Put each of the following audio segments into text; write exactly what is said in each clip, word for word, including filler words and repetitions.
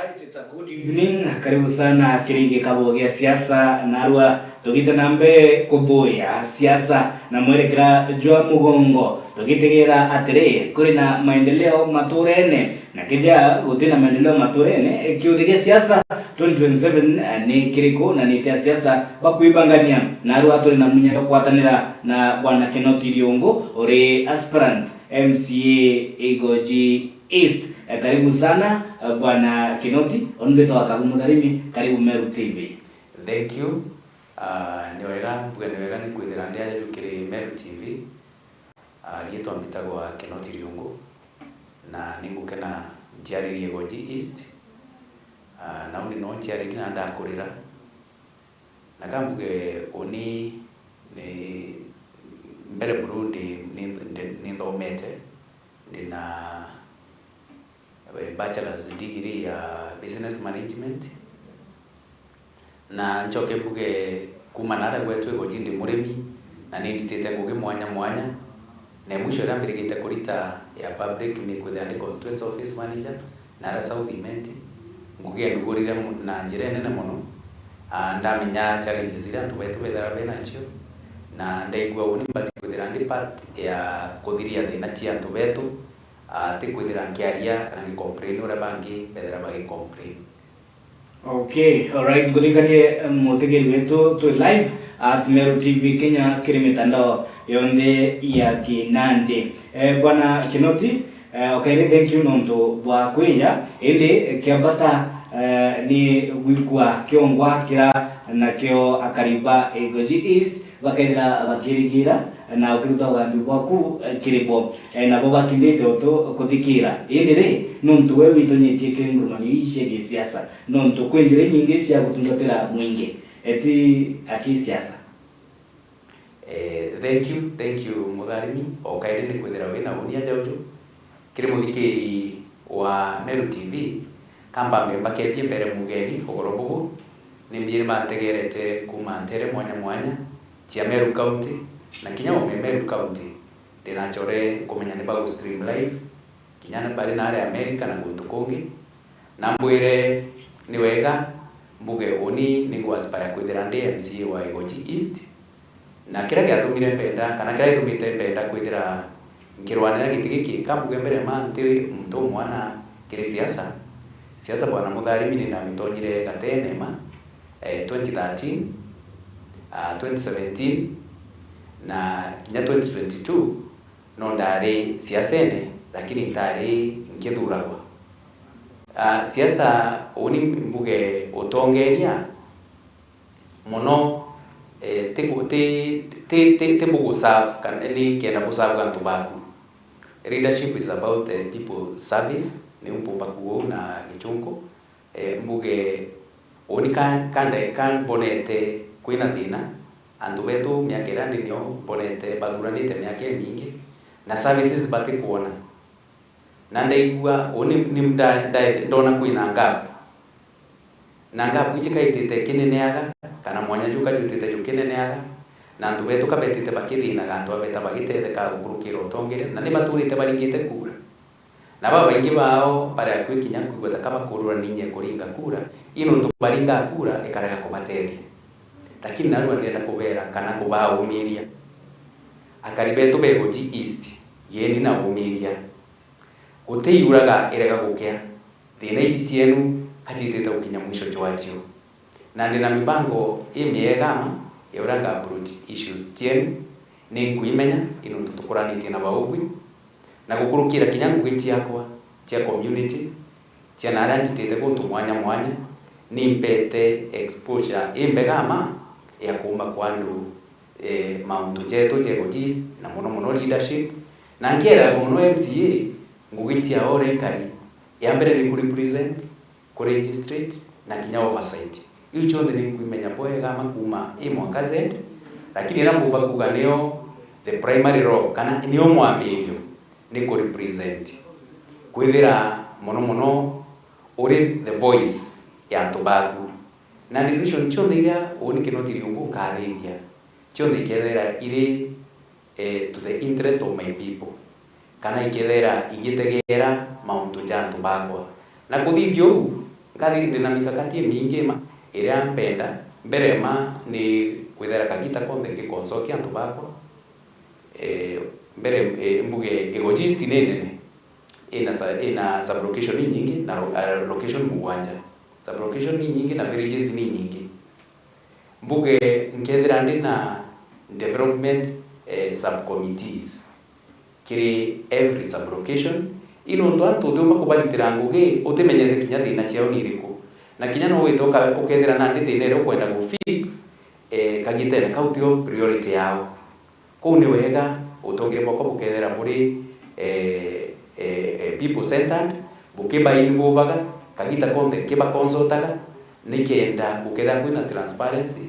Right, it's a good evening. Karibu sana kiri gikabo gia siasa, narua tugite na mbere kuthuya siasa na mwerekera jwa mugongo, tugitegera atiri, kuri na maendeleo maturene, na kethia guti na maendeleo maturene, kiuthi gia siasa twenty twenty-seven ni kiriku, na ni atia siasa bakwibangania? Narua turi na munya jwa kwatanira na Bwana Kinoti Riungu, uri aspirant M C A Igoji East. Eh, karibu sana, eh, Bwana Kinoti, onu mbitagwa Kagu Mutharimi, karibu Meru T V. Thank you. Ah, ni wega, mbuge ni wega ni kwithira ndi aja jukiri Meru T V. Ah, riitwa mbitagwa Kinoti Riungu, na ni ngukena njiaririe Igoji East. Ah, na undi no njiaririe na ndakurira. Na ka mbuge uni ni mbere buru ndi, ni, ndi, ni nthomete, ndi na, eh, bachelor's degree ya business management. Na ncoke mbuge kuma nara gwetu Igoji ndi murimi, na ni nditite ngugi mwanya mwanya. Na mwisho iria mbirigite kurita ya public ni kwithira ndi constituency office manager, nara South Imenti, ngugi yandugurire mu-, na njira inene mono. Ah, ndamenya challenges iria antu betu bethira benacio, na ndaigua uni mbati kwithira ndi part ya kuthiria thina cia antu betu, ah, ti kwithira nkiaria kana ngicomplain uria bangi bethira bagicomplain. Okay, alright, nguririkanie, eh, mutegeri wetu twi live at Meru T V Kenya kiri mitandao yonthe ya kinandi. Eh, Bwana Kinoti, eh, okaire thank you nontu bwa kwija, indi, eh, kia bata, eh, ni gwikua kiongwa kira nakio akari ba Igoji East bakethira bakirigira na ukiruta ugambi bwaku, eh, kiri bo, eh, nabo bakindite utu kuthikira. Indi ri, nuntu we witonyetie kiri ngurumanio ii cia gisiasa, nontu kwi njira inyingi cia gutungatira mwingi, eti aki siasa. Eh, thank you, thank you, Mutharimi. O kairi ni kwithira wina uni aja uju. Kiri muthikiri wa Meru T V, kamba mbe mbakethie mbere mugeni ugoro bubu, ni mbiiri bantegerete kuma ntere mwanya mwanya cia Meru County, na kinya ome Meru County, ndinacore nkumenya ni bagu stream live, kinya bari nari America na guntu kungi. Na mbwire ni wega mbuge uni ni ngu aspire kwithira ndi M C A wa Igoji East, na kiria giatumire mpenda, kana kiria gitumite mpenda kwithira nkirwanira giti giki, ka mbuge mbere ma nti muntu umwana kiri siasa. Siasa, Bwana Mutharimi, ni ndamitonyire gatene ma, eh, twenty thirteen, ah, twenty seventeen, na kinya twenty twenty-two, no ndari siasene, lakini ntari nkithuragwa. Ah, siasa, uni mbuge utongeria, mono, eh, ti ku-, ti, ti, ti, ti bugu serve, kana ni kenda bu serve antu baku. Leadership is about, eh, people service, niu mpumba kuuga uu na gichunku. Eh, mbuge, uni ka, ka nde-, ka mbonete kwina thina, antu betu miaka iria ndi nio mbonete bathuranite miaka imingi, na services batikwona. Na ndaigua, uni ni nda-, nda-, ndona kwina gap. Na gap iji kaitite ikineneaga, kana mwanya ju kajutite jukineneaga, na antu betu kabetite bakithinaga, antu abeta bagitetheka gukurukira utongeria, na ni baturite baringite kura. Na babaingi bao bari akui kinya kwigua ta ka bakurura ninye kuringa kura, i nontu baringa kura ikarega kubatethia. Lakini narua ndenda kubera kana kubaumiria. Akari betu be Igoji East, gieni na umiria. Guti iuraga irega gukea. Thina iji cienu ka ciitite gukinya mwisho jwacio. Na ndi na mibango imiega ma ya uria nga approach issues cienu. Ni nkwimenya i nontu tukuranitie na baugwi, na gukurukira kinya ngugi ciakwa cia community, cia naria nditite guntu mwanya mwanya, ni mpete exposure imbega ma ya kuumba kwa andu, eh, mauntu jetu ja Igoji East, na mono mono leadership. Na nkieraga mono M C A, ngugi ciao uria ikari, ya mbere ni ku represent, ku legislate, na kinya oversight. Iu cionthe ni nkwimenya bwega ma kuuma A mwanka Z, lakini iria mbumba kuuga nio the primary role, kana nio mwambirio ni ku represent. Kwithira mono mono uri the voice ya antu baku. Na decision cionthe iria uni Kinoti Riungu nkathithia, cionthe ikethira iri, eh, to the interest of my people, kana ikethira igitegera mauntu ja antu bakwa. Na kuthithia uu, ndathi-, ndina mikakati imingi ma, iria mpenda, mbere ma ni kwithera kagita konthe ngiconsultia antu bakwa, eh, mbere, eh, mbuge Igoji East ni nene, ina sa-, ina sub-location inyingi na ro-, ah, location mugwanja. Sub-location ni nyingi na villages ni nyingi. Mbuge nkethira ndi na development, eh, sub-committees kiri every sub-location, i nontu antu utiumba kubaritira ngugi utimenyete kinya thina ciao ni iriku. Na kinya no wite uka-, ukethira nandi thina iria ukwenda gu fix, eh, kagitene kau tio priority yao. Kuu ni wega utongeria bwakwa bukethira buri, eh, eh, eh, people centered, bukiba involvaga, kagita konthe nkiba consultaga, nikenda gukethira kwina transparency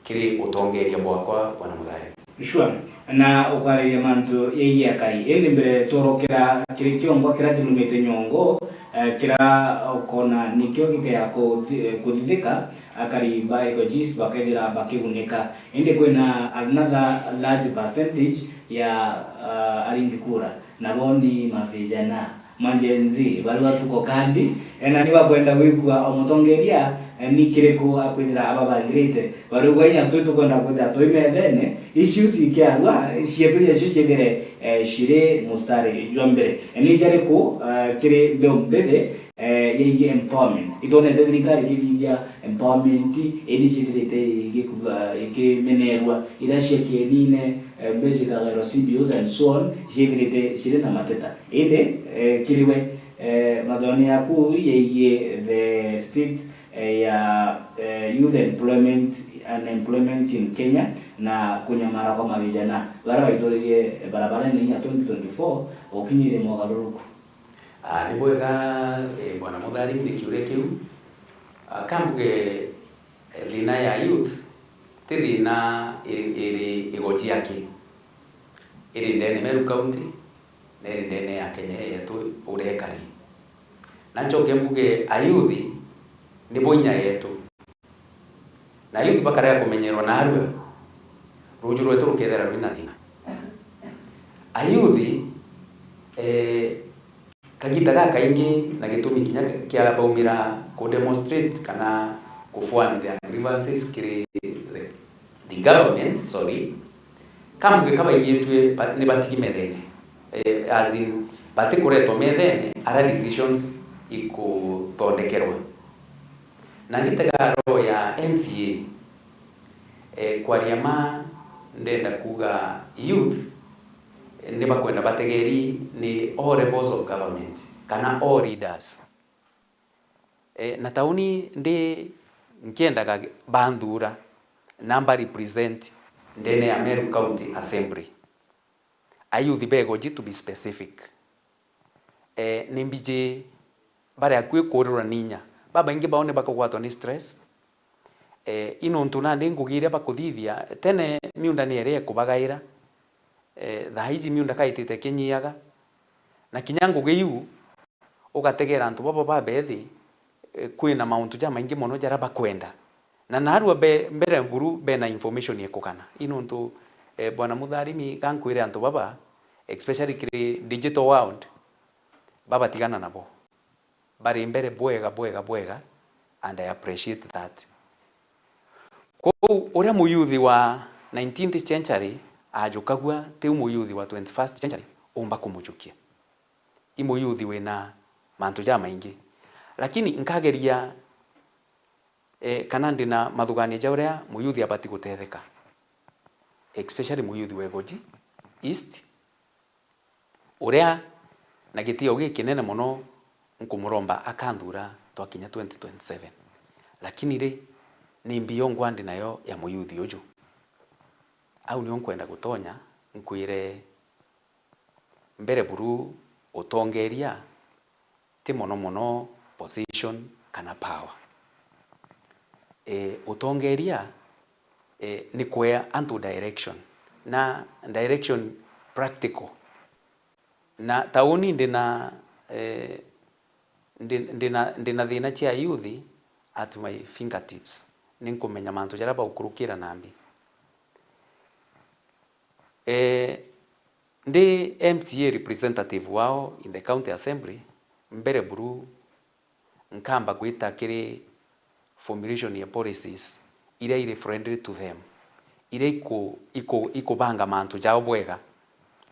kiri utongeria bwakwa, Bwana Muthari. Sure. Na ukwariria mantu yegie akari. Indi mbere tworokera kiri kiongwa kiria kirumite nyongo, eh, kiria ukona nikio gikea kuthi-, eh, kuthithika, akari ba Igoji East bakethira bakigunika. Indi kwina another large percentage ya, ah, aringi kura, nabo ni mavijana, ma Gen Z, baria batuko kandi, eh, na ni bakwenda gwikua o mutongeria, eh, ni kiriku akwithira ababangirite. Bariugwa inya twi tukwenda kwithira twi methene, issues ikiarua, cietu nicio ciithire, eh, ciri mustari jwa mbere. Eh, ni njariku, eh, kiri mbeu mbithi, eh, yegie empowerment. Itonete thirikari ikithithia empowerment, indi ciithirite igiku-, ikimenerwa, iria cia kienine, eh, mbeca ikagairwa C B Os and so on, ciithirite ciri na mateta. Indi, eh, kiri we, eh, mathoni yaku yegie the state, eh, ya, eh, youth employment, unemployment in Kenya na kunyamara kwa mavijana baria baituririe barabarene inya twenty twenty-four ukinyire mogaruruku. Ah, ni bwega, eh, Bwana Mutharimi, ni kiuria kiu. Ah, kambuge, eh, thina ya youth ti thina iri, iri Igoji aki. Iri ndene Meru County, na iri ndene ya Kenya yetu uria ikari. Na ncoke mbuge, ayouth nibo inya yetu. Na ayouth bakarega kumenyerwa naarua, ruuju rwetu rukethira rwina thina. Ayouth, eh, kagita gakaingi na gitumi kinya kia baumira ku demonstrate kana ku forward their grievances kiri the, the government, sorry, kambuge kabaigitue ba-, ni batigi methene. Eh, as in, batikuretwa methene ara decisions ikuthondekerwa. Na ngitega roho ya M C A, eh, kwaria ma ndenda kuuga youth, eh, ni bakwenda bategeri ni all levels of government, kana all leaders. Eh, na tauni ndi nkiendaga banthura na mba represent ndene ya Meru County Assembly. Ayouth ba Igoji to be specific. Eh, ni mbiji bari akui kuurirwa ni inya. Babaingi bao ni bakugwatwa ni stress. Eh, i nontu nandi ngugi iria bakuthithia, tene miunda ni ere ikubagaira. Eh, thaa iji miunda kaitite kinyiaga. Na kinya ngugi iu, ugategera antu baba babethi, eh, kwina mauntu jamaingi mono jaria bakwenda. Na naarua be-, mbere buru bena information ikugana. I nontu, eh, Bwana Mutharimi, gankwire antu baba, especially kiri digital world, babatigana nabo. Bari mbere bwega, bwega, bwega, and I appreciate that. Kwou, uria muyuthi wa nineteenth century ajukagua, tiu muyuthi wa twenty-first century umba kumujukia. I muyuthi wina mantu jamaingi. Lakini nkageria, eh, kana ndina mathugania ja uria muyuthi abati gutetheka. Especially muyuthi wa Igoji East, uria na gitio gikinene mono nkumuromba akanthura twakinya twenty twenty-seven. Lakini ri, ni mbi yongwa ndi nayo ya muyuthi uju? Au nio nkwenda gutonya nkwire, mbere buru utongeria ti mono mono position kana power. E, utongeria, e, ni kwea antu direction, na direction practical. Na tauni ndina, e, ndi-, ndina, ndina thina cia youth at my fingertips. Ni nkumenya mantu jaria baukurukira nambi. E, ndi M C A representative wao in the county assembly, mbere buru nkamba gwita kiri formulation ya policies iria iri friendly to them, iria iku-, iku-, ikubanga mantu jao bwega,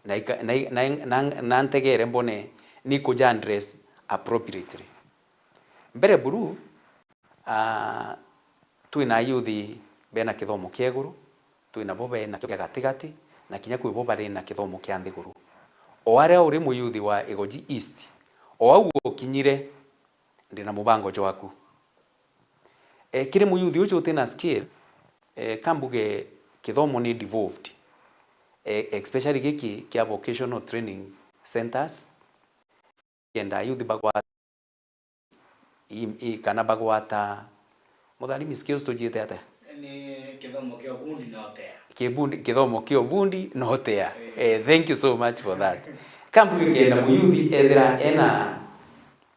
na ika-, na i-, na i-, na, na ntegere mbone ni ikuja address appropriately. Mbere buru, ah, twina ayuthi bena kithomo kia iguru, twina bo bena kia gatigati, na kinya kwi bo bari na kithomo kia nthiguru. O aria uri muyuthi wa Igoji East, o au ukinyire, ndina mubango jwaku. E, kiri muyuthi uju utina skill, e, kambuge kithomo ni devolved. E, especially giki kia vocational training centers, kenda ayuthi bagwata i, i, kana bagwata mutharimi skills tujiite atia? Ni kithomo kia ubundi na utea. Kibundi, kithomo kia ubundi na utea. Eh. Eh, thank you so much for that. Kambuge kenda muyuthi ethira ena,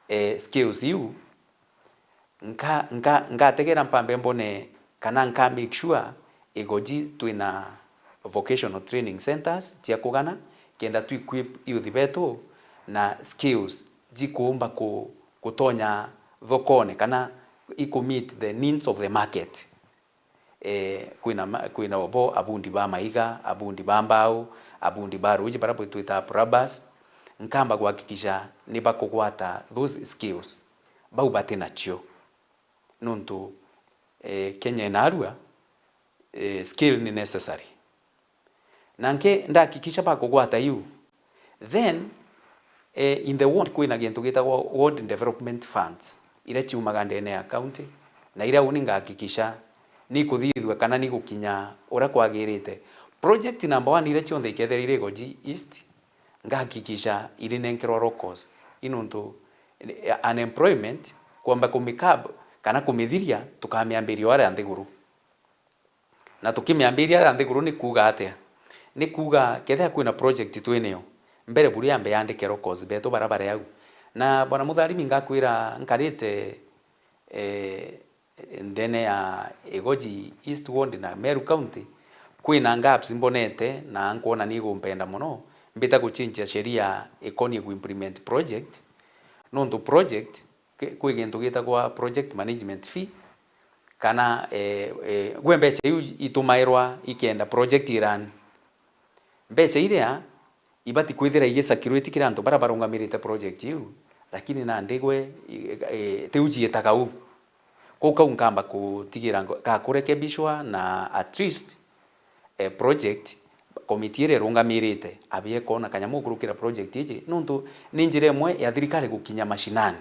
eh, skills iu, nka, nka, ngategera mpambe mbone kana nka make sure Igoji twina vocational training centers cia kugana, kenda tu equip youth betu na skills jikuumba ku-, gutonya thokone kana iku meet the needs of the market. Eh, kwina ma-, kwina bo abundi ba maiga, abundi ba mbao, abundi ba ruuji, baria bwitwita plumbers, nkamba kuhakikisha ni bakugwata those skills, bau bati nacio. Nontu, eh, Kenya inarua, eh, skill ni necessary. Na nke ndahakikisha bakugwata iu. Then, eh, in the ward kwina gintu gitagwa Ward Development Funds, iria ciumaga ndene ya county, na iria uni ngahakikisha ni kuthithua kana ni gukinya uria kwagirite. Project number one iria cionthe ikethira iri Igoji East, ngahakikisha irinenkerwa locals. I nontu, eh, unemployment, kwamba kumicurb kana kumithiria, tukamiambiria o aria nthiguru. Na tukimiambiria aria nthiguru ni kuuga atia? Ni kuuga kethira kwina project twinayo, mbere buru yambe yandike locals betu baria bari au. Na bwana Mutharimi, ngakwira nkarite, eh, ndene ya Igoji East Ward na Meru County, kwina gaps mbonete na nkwona ni igumpenda mono, mbita guchinjia sheria ikonie ku implement project, nontu project, ki-, kwi gintu gitagwa project management fee, kana, eh, eh, gwe mbeca iu itumairwa ikenda project i run. Mbeca iria ibati kwithira igi circulate kiri antu baria barungamirite project iu, lakini nandi gwe, i-, i-, tiu ciitaga uu. Kou kau nkamba kutigira ngo-, gakurekebishwa na at least, eh, project committee iria irungamirite abie koona kanyamu kurukira project iji, nontu ni njira imwe ya thirikari gukinya mashinani.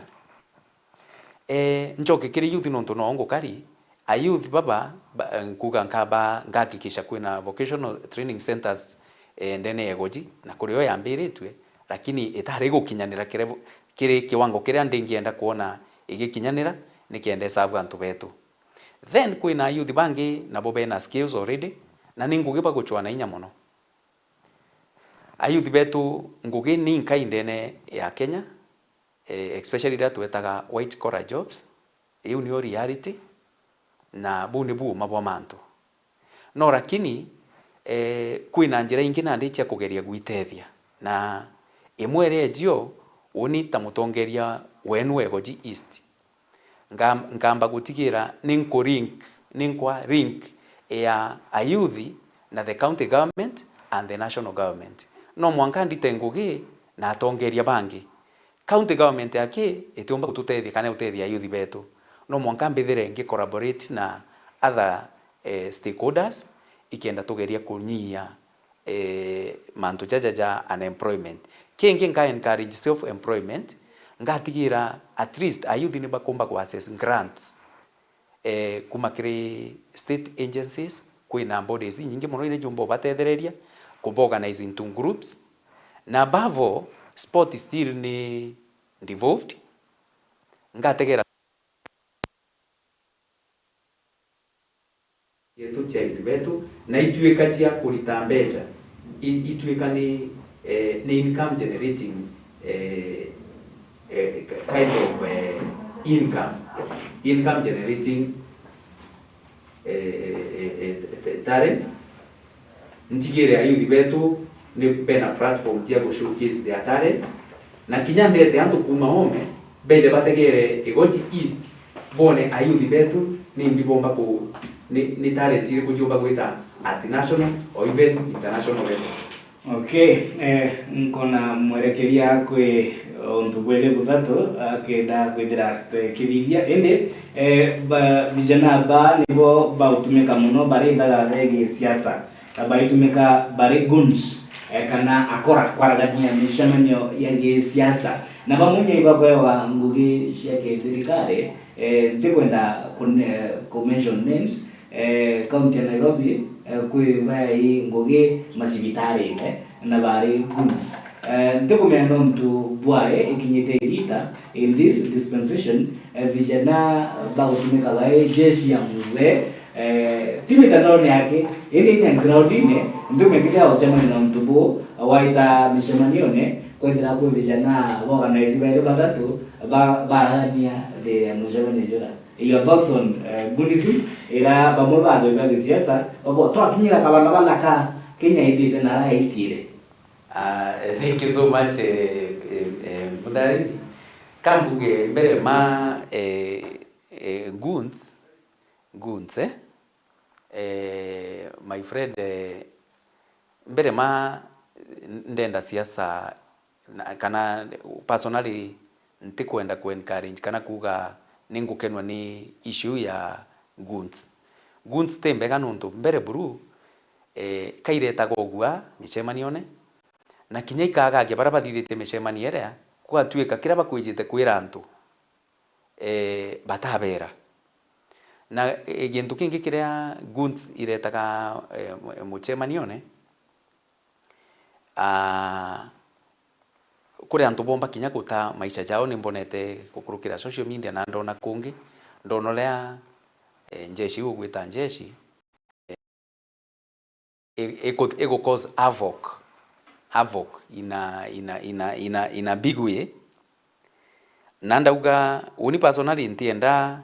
Eh, ncoke kiri youth nontu noo ngukari, a youth baba, ba, nkuga nkaba ngahakikisha kwina vocational training centers, eh, ndene ya Igoji, na kuri yo yambiritue, lakini itari gukinyanira kiri, kiri kiwango kiria ndingienda kwona igikinyanira, nikenda iserve antu betu. Then kwina a youth bangi nabo bena skills already, na ni ngugi bagucwa na inya mono. A youth betu ngugi ni inkai ndene ya Kenya, eh, especially iria twetaga white collar jobs, iu niyo reality, na buu nibu uuma bwa mantu. No lakini, eh, kwina njira ingi nandi cia kugeria gwitethia, na imwe iria ejio, uni ta mutongeria wenu wa Igoji East, Ngam-, nkamba gutigira ni nku link, ni nkwa link ya a youth na the county government and the national government. No mwanka ndite ngugi na atongeria bangi. County government yaki itiumba gututethia kana gutethia a youth betu. No mwanka mbithire ngi collaborate na other, eh, stakeholders, ikenda tugeria kunyia eh, mantu jaja ja unemployment. Kingi nka encourage self employment, ngatigira at least a youth ni bakumba ku access grants, eh, kuma kiri state agencies, kwina bodies inyingi mono iria jumba ubatethereria, kuba organize into groups, na above all, sport still ni devolved, ngategera yetu cia ithu betu, na ituika cia kurita mbeca, i-, ituika ni, eh, ni income generating, eh, eh, kind of, eh, income, income generating, eh, eh, eh, eh, talents. Ntigire ayuthi betu ni bena platform cia gu showcase their talent, na kinya ndete antu kuma home, Beje bategere Igoji East, bone ayuthi betu ni ndi bomba ku, ni, ni talent iriku ciumba gwita at national or even international level. Okay, eh, nkona mwerekeria kwi untu bwiri buthatu akenda kwithira twekithithia. Indi, eh, ba, vijana ba nibo bautumika muno bari nthagatha ya gisiasa, na baitumika bari goons, eh, kana akora kwaragania micemanio ya gisiasa. Na bamwe ni bakwewa ngugi cia githirikari, eh, ntikwenda kun-, eh, ku mention names, eh, kaunti ya Nairobi, eh, kwi bai ngugi macibitarine na bari goons. Eh, ntikumenya nontu bwae ikinyite igita in this dispensation, eh, vijana bagutumika bai jeshi ya mzee, eh, ti mitandaone yake, indi inya groundine, ntiumekithia ucemania na untu buu, waita micemanione, kwethira kwi vijana ba organize bairi bathatu, ba-, baragania the mucemanio jura. Your thoughts on, eh, goonism, ira bamwe ba athoi ba gisiasa, babo, twakinyira kabanda balaka, Kenya itite na ara yaitire. Ah, thank you so much, eh, eh, eh, Mutharimi. Kambuge mbere ma, eh, eh, goons, goons, eh? Eh, my friend, eh, mbere ma ndenda siasa, na, kana personally ntikwenda ku encourage kana kuuga ningukenwa ni issue ya goons. Goons ti mbega nontu mbere buru, eh, kairetaga ugua micemanione, na kinya ikagagia baria bathithitie micemanio iria, gugatuika kiria bakwijite kwira antu, eh, batabera. Na, eh, gintu kingi kiria goons iretaga, eh, mu-, mucemanione, ah, kuri antu bomba kinya guta maisha jao, nimbonete gukurukira social media na ndona kungi, ndona uria, eh, njeshi iu ugwita njeshi, i-, iku-, igu cause havoc, havoc in a, in a, in a, in a, in a big way. Na ndauga, uni personally ntienda,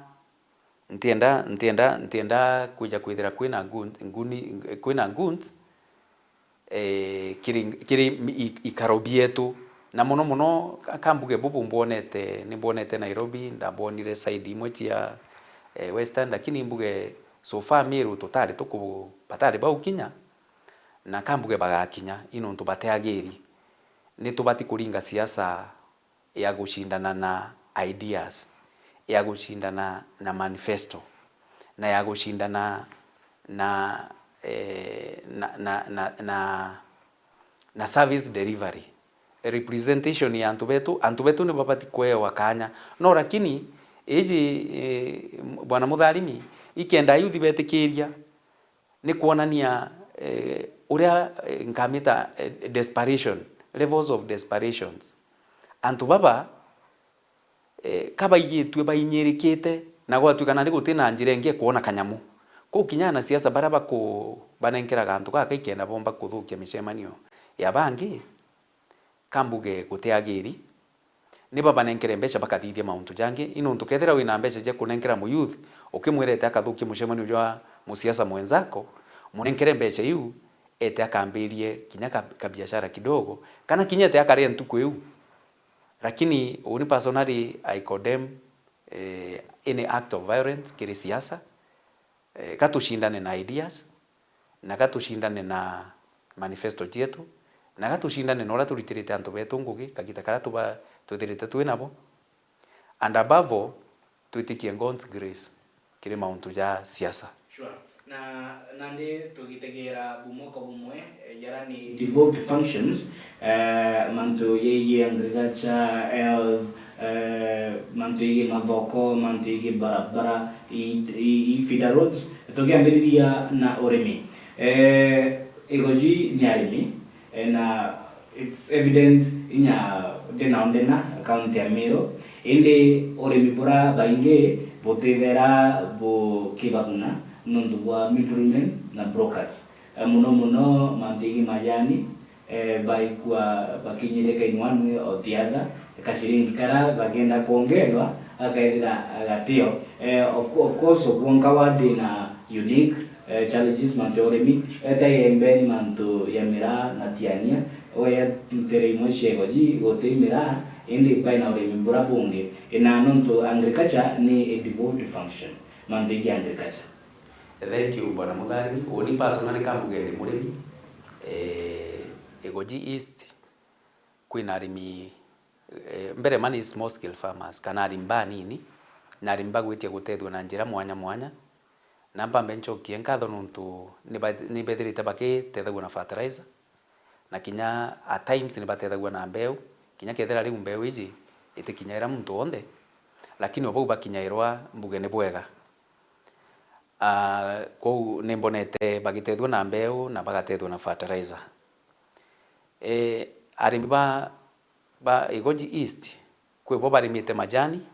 ntienda, ntienda, ntienda kwija kwithira kwina goon-, nguni, kwina goons, eh, kiri, kiri i-, ikaro bietu. Na mono mono, ka-, kambuge bubu mbwonete, nimbwonete Nairobi, ndabwonire side imwe cia, eh, Western, lakini mbuge so far Meru tutari tuku-, batari baukinya, na kambuge bagakinya, i nontu bateagiri. Nitubati kuringa siasa ya gucindana na ideas, ya gucindana na manifesto, na ya gucindana na, eh, na, na, na, na, na service delivery. Representation ya antu betu, antu betu ni babati kwewa kanya. No, lakini, iji, eh, Bwana Mutharimi, ikenda ayuthi betikiria, ni kwonania, eh, uria, eh, nkamita, eh, desperation, levels of desperations. Antu baba, eh, ka baigitue bainyirikite, na gwatuika nandi guti na njira ingi ya kwona kanyamu. Kuu kinya anasiasa baria baku-, banenkeraga antu gaka ikenda bomba kuthukia micemanio ya bangi, kambuge gutiagiri, ni babanenkere mbeca bakathithia mauntu jangi. I nontu kethira wina mbeca cia kunenkera mu youth, ukimwira ete akathukie mucemanio jwa musiasa mwenzako, munenkere mbeca iu, ete akambirie kinya ka, kabiashara kidogo, kana kinya ete akaria ntuku iu. Lakini uni personally, I condemn, eh, any act of violence kiri siasa. Eh, ga tucindane na ideas, na ga tucindane na manifesto cietu, na ga tucindane na uria turitirite antu betu ngugi kagita karia tuba-, twithirite twi nabo. And above all, twitikie God's grace kiri mauntu ja siasa. Sure. Na nandi tugitegera bumwe kwa bumwe, eh, jara ni devolved functions, eh, mantu yegie agriculture, health, eh, mantu yegie mathoko, mantu yegie barabara, i, i, i feeder roads, tukiambiriria na urimi. Eh, Igoji ni arimi, eh, na it's evident inya ndena ndena kaunti ya Meru, indi urimi bura baingi butithera bukibaguna nontu bwa middlemen na brokers. Eh, muno muno mantu yegie majani, eh, baikua bakinyirika in one way or the other, kaciringi kara gakenda kwongerwa, gakaithira gatio. Eh, of co-, of course, obwonka wa ndi na unique, eh, challenges mantu ya urimi, eta yembe ni mantu ya miraa na tiania, oya ntere imwe cia Igoji, guti miraa, indi baina urimi bura bungi, na nontu agriculture ni a devolved function, mantu ingi agriculture. Thank you, Bwana Mutharimi. Uni personally kambuge ndi murimi, eh, Igoji East, kwina arimi, eh, mbere ma ni small scale farmers, kana arimi banini, na arimi bagwitia gutethua na njira mwanya mwanya. Na mpambe ncokie nkatho nontu niba-, nibethirite bakitethagua na fertilizer, na kinya at times nibatethagua na mbeu, kinya kethira riu mbeu iji itikinyairaa muntu wonthe, lakini o bau bakinyairwa mbuge ni bwega. Ah, kwou nimbonete bagitethua na mbeu na bagatethua na fertilizer. Eh, arimi ba, ba Igoji East, kwi bo barimite majani,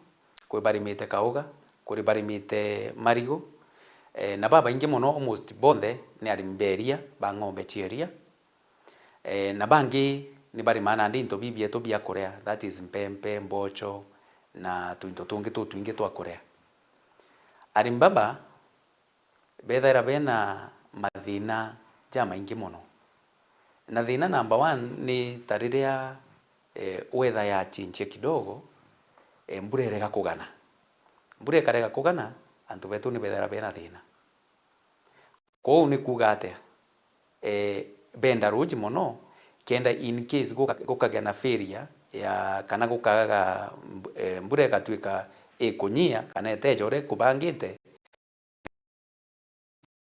kwi barimite kauga, kuri barimite marigu, eh, na babaingi mono, almost bonthe, ni arimi ba iria, ba ng'ombe cia iria. Eh, na bangi ni barimaa nandi into bibietu bia kuria, that is mpempe, mboco, na tuinto tungi tutwingi twa kuria. Arimi baba bethaira bena mathina jamaingi mono. Na thina number one ni ta riria, eh, weather yachinchia kidogo, eh, mbura irega kugana. Mbura ikarega kugana, antu betu ni bethaira bena thina. Kwou ni kuuga atia? Eh, benda ruuji mono, kenda in case guka-, gukagia na failure ya, kana gukaga mb-, eh, mbura igatwika ikunyia, kana iteja uria ikubangite,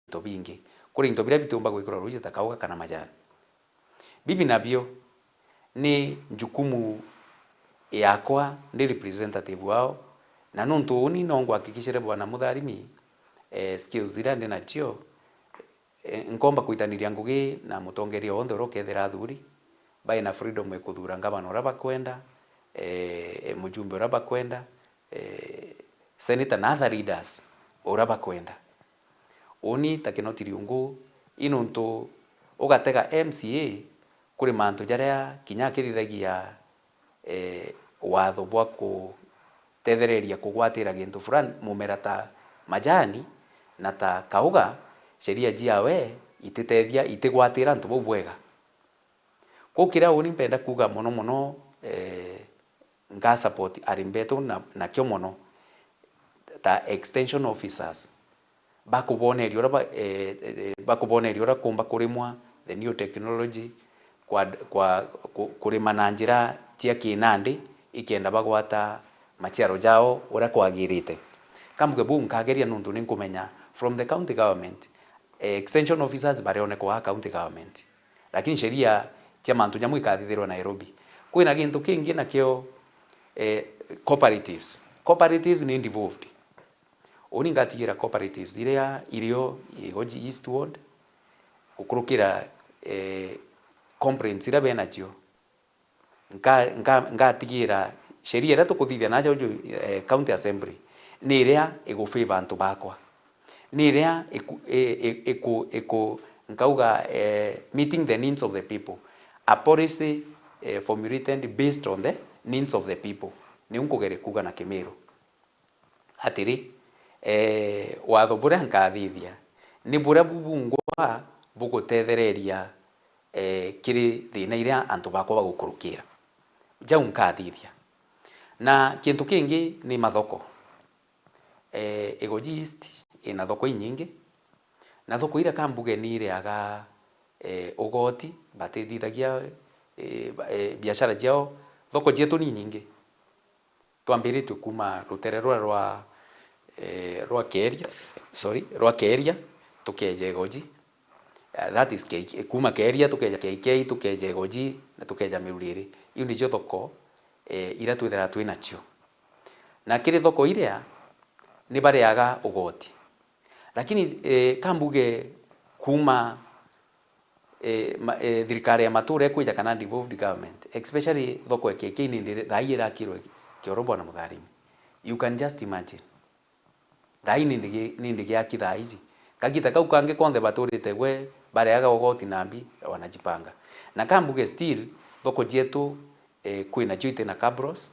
into bingi. Kuri into biria bitiumba gwikirwa ruuji ta kauga kana majani. Bibi nabio ni njukumu yakwa ndi representative wao, na nontu uni no ngwakikishire Bwana Mutharimi, eh, skills iria ndi nacio, eh, nkomba kwitaniria ngugi na mutongeria wonthe uria ukethira athuri, baina freedom ya kuthura ngavana uria bakwenda, eh, mujumbe uria bakwenda, eh, senator na other leaders uria bakwenda. Uni ta Kinoti Riungu, i nontu ugatega M C A kuri mantu jaria kinya akithithagia, eh, watho bwa kutethereria kugwatira gintu fulani, mumera ta majani na ta kauga, sheria jiawe ititethia, itigwatira antu bau bwega. Kwou kiria uni mpenda kuuga mono mono, eh, nka support arimi betu na, nakio mono, ta extension officers, bakuboneria uria ba-, eh, eh, bakuboneria uria kumba kurimwa, the new technology, kwa, kwa, ku-, kurima na njira cia kinandi, ikenda bagwata maciaro jao uria kwagirite. Kambuge buu nkageria nontu ni nkumenya from the county government, eh, extension officers barionekwa aa county government. Lakini sheria cia mantu jamwe ikathithirwa Nairobi. Kwina gintu kingi nakio, eh, cooperatives. Cooperatives ni devolved. Uni ngatigira cooperatives iria irio Igoji East Ward, gukurukira, eh, complaints iria benacio. Nka-, nka-, ngatigira sheria iria tukuthithia naja uju, eh, County Assembly, ni iria igufavour antu bakwa. Ni iria iku-, i-, i-, iku-, iku-, nkauga, eh, meeting the needs of the people. A policy, eh, formulated based on the needs of the people. Niu nkugeria kuuga na Kimiru. Atiri, eh, watho buria nkathithia, ni buria bubungwa bugutethereria, eh, kiri thina iria antu bakwa bagukurukira. Jau nkathithia. Na kintu kingi ni mathoko. Eh, Igoji East ina thoko inyingi, na thoko iria kambuge ni ireaga, eh, ugoti, batithithagia, eh, ba-, eh, biashara ciao, thoko cietu ni inyingi. Twambiritie kuuma rutere ruria rwa, eh, rwa Keria, sorry, rwa Keria, tukeeja Igoji. Eh, that is K K, kuuma Keria tukeeja K K, tukeeja Igoji, na tukeeja Miruriri. Iu nicio thoko, eh, iria twithiraga twi nacio. Na kiri thoko iria, ni bareaga ugoti. Lakini, eh, kambuge kuuma eh, ma-, eh, thirikari ya matura ikwija kana devolved government, especially thoko ya K K ni ndiri, thaa ii irakirwe kioro, Bwana Mutharimi. You can just imagine. Thaa ii ni ndigi, ni ndigi aki thaa iji. Kagita kau kangi konthe baturite gwe, bareaga ugoti na mbi, wanajipanga. Na kambuge still, thoko cietu, eh, kwina cio itina cabros,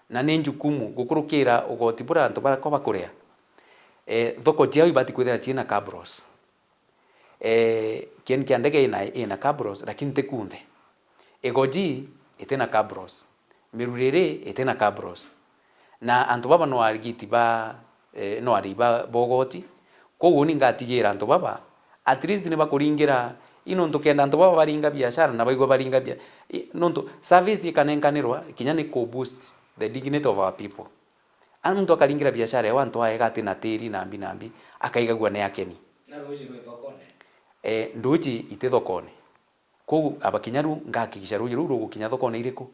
na ni njukumu gukurukira ugoti buria antu barakwa bakurea. Eh, thoko ciao ibati kwithira ciina cabros. Eh, kieni kia ndege ina, ina cabros, lakini ti kunthe. Igoji itina cabros. Miruriri itina cabros. Na antu baba no arigiti ba, eh, no arii ba, ba ugoti. Koguo ni ngatigira antu baba, at least ni bakuringira, i nontu kenda antu baba baringa biashara na baigua baringa bia-, i, nontu service ikanenkanirwa, kinya ni ku boost the dignity of our people. Ana muntu akaringira biashara ewe antu aega ati na tiri na mbi na mbi, akaigagua ni akeni. Na ruuji rwi thokone? Eh, nduuji iti thokone. Kwou aba kinya riu ngahakikisha ruuji ruu rugukinya thokone iriku?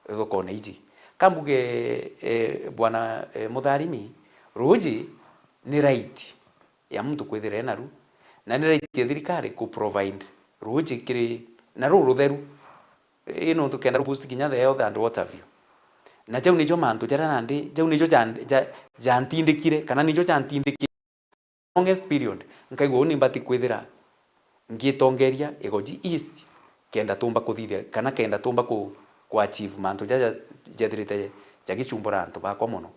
Thokone iji. Ka mbuge, eh, bwana, eh, Mutharimi, ruuji ni right ya muntu kwithira ena ru, na ni right ya thirikari ku provide ruuji kiri, na ruu rutheru, i nontu kenda ru boost kinya the health and what have you. Na jau nijo mantu jaria nandi, jau nijo ja, ja, jantindikire, kana nijo jantindikire longest period, nkaigua uu ni mbati kwithira ngitongeria Igoji East, kenda tumba kuthithia, kana kenda tumba ku, ku achieve mantu jaja jethirite jagichumbura antu bakwa mono.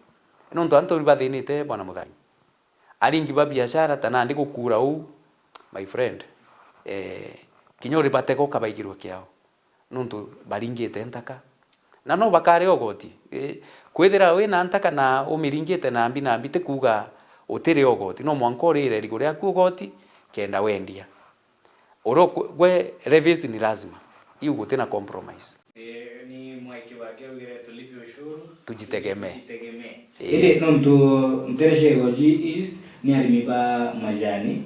Nontu antu ni bathinite, bwana Muthari. Aringi ba biashara ta nandi gukura uu, my friend, eh, kinya uri batego kabaigirwe kiao. Nontu baringite ntaka. Na no bakare ogoti. Eh, kwithira wina ntaka na umiringite nambi nambi, ti kuuga utiri ogoti. No mwanka urire irigu riaku ogoti, kenda wendia. Oro kwe, gwe levies ni lazima. Iu gutina compromise. Eh, ni mwaki wake ugire tulipe ushuru, tujitegemee. Tujitegemee. Eh. Indi nontu ntere cia Igoji East ni arimi ba majani,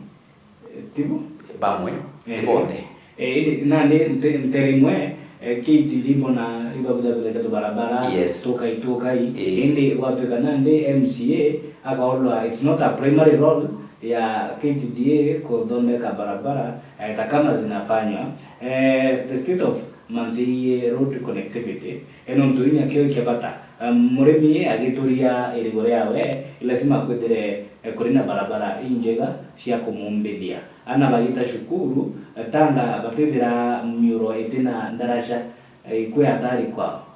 eh, tibu? Bamwe, eh, ti bonthe. Eh, indi nandi nte-, ntere imwe, eh, K T D mbona ibabuthabuthete tubarabara, yes, tukai, tukai. Eh. Indi gwatuika nandi M C A akaolwa, it's not a primary role ya K T D A kuthondeka barabara, eh, ta kama zinafanywa. Eh, the state of Manthii road connectivity, eh, nontu inya kio kia bata. Eh, murimi agituria irigu riawe, i lazima kwithire, eh, kuri na barabara injega cia kumumbithia. Ana bagita cukuru, eh, tanga batithira miuro itina ndaraca, eh, ikwi hatari kwao.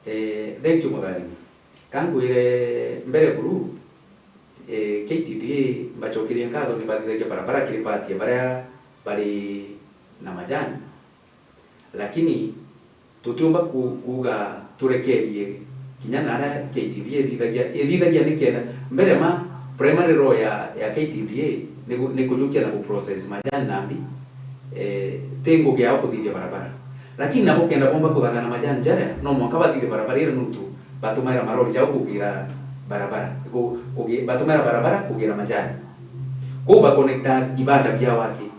Eh, thank you, Muthari. Ka nkwire mbere buru, eh, K T D A mbacokerie nkatho ni bathithagia barabara kiri baadhi ya baria bari na majani. Lakini tutiumba ku-, kuuga turekerie kinya naria K T D A ithithagia, ithithagia nikenda, mbere ma primary role ya, ya K T D A ni gu-, ni kujukia na ku process majani nambi, eh, ti ngugi yao kuthithia barabara. Lakini nabo kenda bomba kuthagana majani jaria, no mwanka bathithie barabara iria nuntu batumaira marori jao kugira barabara, ku-, kugi-, batumaira barabara kugira majani. Kwou ba connecta ibanda biao aki.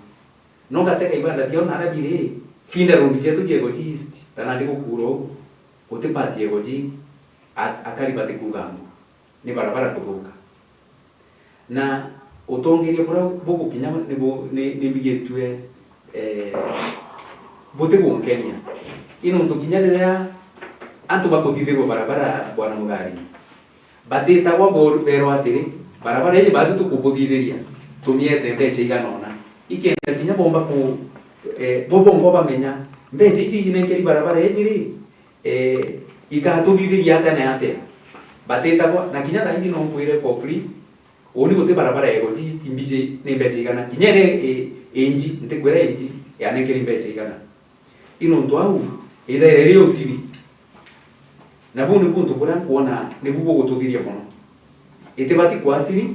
No gatega ibanda biao naria biri, finda road cietu cia Igoji East, ta nandi gukura uu, guti part ya Igoji, a-, akari batikuuga mbu, ni barabara kuthuka. Na utongeria buria bugukinya ni bu-, ni, ni mbigitue, eh, buti gunkenia. I nontu kinya riria antu bakuthithirwa barabara, Bwana Muthari, batitagwa bo-, berwa atiri, barabara iji batu tukubuthithiria, tumiete mbeca igana ona. Ikenda kinya bomba ku, eh, bo bongo bamenya, mbeca iji inenkeri barabara iji ri, eh, igatuthithiria atia na atia. Batitagwa, na kinya thaa iji no nkwire for free, uni guti barabara ya Igoji East mbiji ni mbeca igana. Kinya iri, eh, inji, ntikwira inji, yanenkeri mbeca igana. I nontu au, ithaira iri usiri. Na buu ni kuntu kuria nkwona nibu bugututhiria mono. Itibati kwasiri,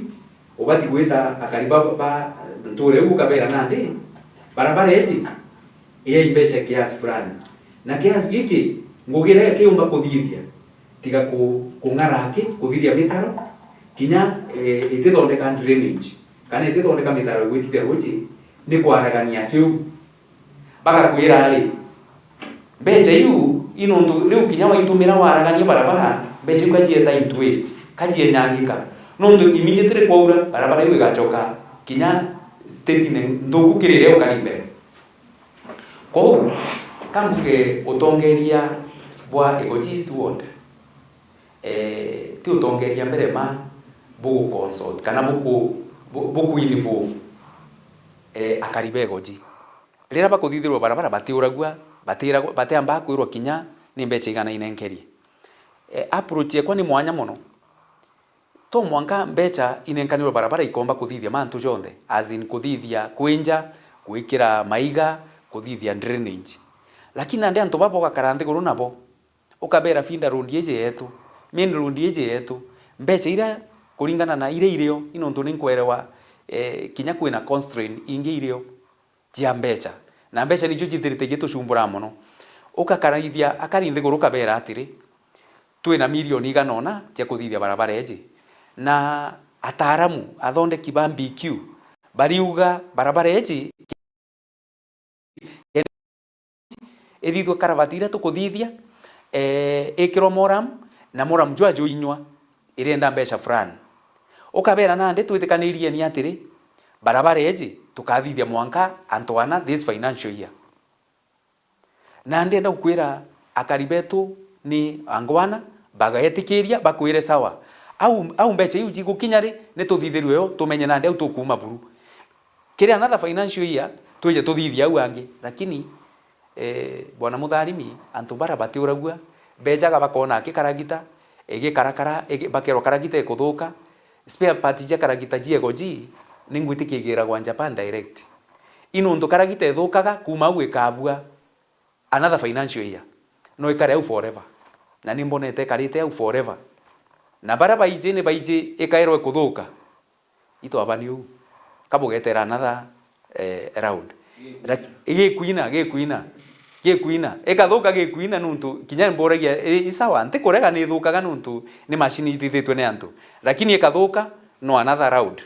ubati gwita akari ba, ba ntuura iu ukabera nandi, barabara iji, iyai mbeca kiasi fulani. Na kiasi giki, ngugi iria kiumba kuthithia, tiga ku-, kung'ara aki, kuthiria mitaro, kinya, eh, itithondeka drainage, kana itithondeka mitaro igwitithia ruuji, ni kwaragania kiu. Bagakwira ari, mbeca iu, i nontu riu kinya waitumira waragania barabara, mbeca iu kajieta into waste, kajienyangika. Nontu immediately kwaura, barabara iu igacoka kinya state-ine nthuku kiri iria ukari mbere. Kwou, ka mbuge utongeria bwa Igoji East Ward, eh, ti utongeria mbere ma bugu consult, kana buku-, bu-, buku involve, eh, akari ba Igoji. Riria bakuthithirwa barabara, batiuragua, batiragwa, batiambaa kwirwa kinya ni mbeca igana inenkerie. Eh, approach yekwa ni mwanya mono. To mwanka mbeca inenkanirwe barabara ikomba kuthithia mantu jonthe, as in kuthithia kwinja, gwikira maiga, kuthithia drainage. Lakini nandi antu baba ugakara nthiguru nabo, ukabera, "Finda road iji yetu, main road iji yetu." Mbeca iria kuringana na iria irio, i nontu ni nkwerewa, eh, kinya kwina constraint ingi irio cia mbeca. Na mbeca nicio cithirite igitucumbura mono. Ukakarithia akari nthiguru ukabera atiri, "Twina milioni igana ona cia kuthithia barabara iji." Na ataaramu, athondeki ba M B Q, bariuga barabara iji ithithwe karavati iria tukuthithia, eh, ikirwa moram, na moram jwa juinywa, irienda mbeca fulani. Ukabera, "Nandi twitikanirie ni atiri, barabara iji tukathithia mwanka antu ana this financial year." Na ndienda gukwira, akari betu ni angwana, bagetikiria, bakwire, "Sawa." Au, au mbeca iu jigukinya ri, ni tuthithirwe yo, tumenye nandi au tukuuma buru. Kiri another financial year, twije tuthithie au angi. Lakini, eh, bwana Mutharimi, antu bara batiuragua, bejaga bakona aki karagita, igikarakara, igi-, bakerwa karagita ikuthuka, spare part cia karagita jiego ji, ni ngwitikia igiragwa Japan direct. I nontu karagita ithukaga, kuuma au ikabua another financial year. No ikare au forever. Na ni mbonete ikarite au forever. Na baria baiji ni baiji ikairwa ikuthuka. Itwabani uu. Kabugetera another, eh, round. Lak-, gikuina, gikuina, gikuina. Ikathuka gikuina nuntu kinya mburagia, i, i sawa, ntikurega ni ithukaga nuntu ni machine ithithitwe ni antu. Lakini ikathuka, no another round.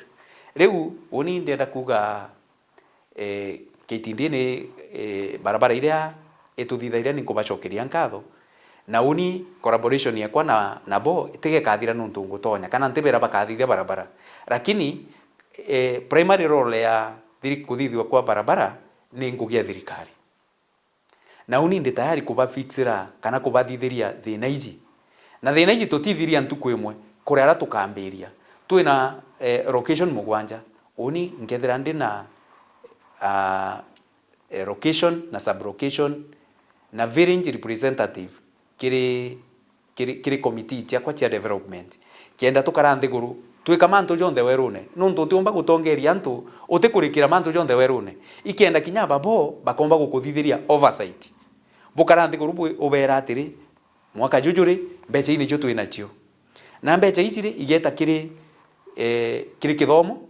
Riu, uni ndenda kuuga, eh, K T D A ni, eh, barabara iria ituthithagia ni nkubacokeria nkatho. Na uni collaboration yakwa na, nabo itigekathira nuntu ngutonya, kana ntibera bakathithia barabara. Lakini, eh, primary role ya thiri-, kuthithua kwa barabara ni ngugi ya thirikari. Na uni ndi tayari kubafixira kana kubathithiria thina iji. Na thina iji tutithiria ntuku imwe, kuri aria tukambiria. Twina, eh, location mugwanja. Uni nkethira ndi na, ah, eh, location na sub-location na village representative kiri, kiri, kiri committee ciakwa cia development. Kenda tukara nthiguru, twika mantu jonthe werune. Nuntu utiumba gutongeria antu utikurikira mantu jonthe werune. Ikenda kinya babo bakomba gukuthithiria oversight. Bukara nthiguru bwi-, ubera atiri, "Mwaka juju ri, mbeca ii nicio twi nacio." Na mbeca iji ri, igeta kiri, eh, kiri kithomo,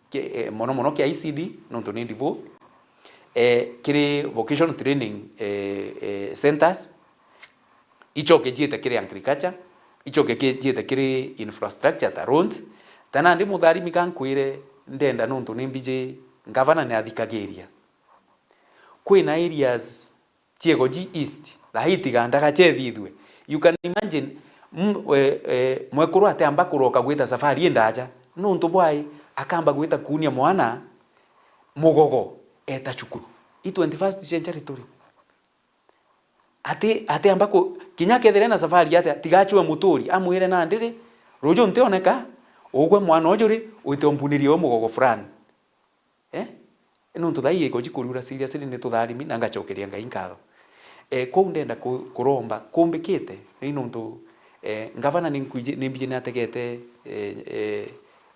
ki-, eh, mono mono kia E C D, nontu ni devolved, eh, kiri vocational training, eh, eh, centers, icoke jiite kiri agriculture, icoke ki-, jiite kiri infrastructure ta roads. Ta nandi Mutharimi ka nkwire, ndenda nontu ni mbiji, ngavana ni athikagiria. Kwina areas ciego ji East, thaa ii tiga ndaga cethithue. You can imagine, m-, we, eh, mwekuru atiamba kuroka gwita safari indaja. Nuntu bwai, akamba gwita kuunia mwana mugogo eta cukuru. I twenty-first century turi. Ati, atiamba ku-, kinya akethire na safari atia, tiga acwe muturi, amwire, "Nandi ri, ruju ntioneka, ugwe mwana uju ri, wite umbunirie we mugogo fulani." Eh? Nontu thaa ii iko jikuriura seriously, ni tutharimi na ngacokeria Ngai nkatho. Eh, kou ndenda ku-, kuromba kumbikite, ni nontu, eh, ngavana ni nkwiji-, ni mbiji ni ategete, eh, eh,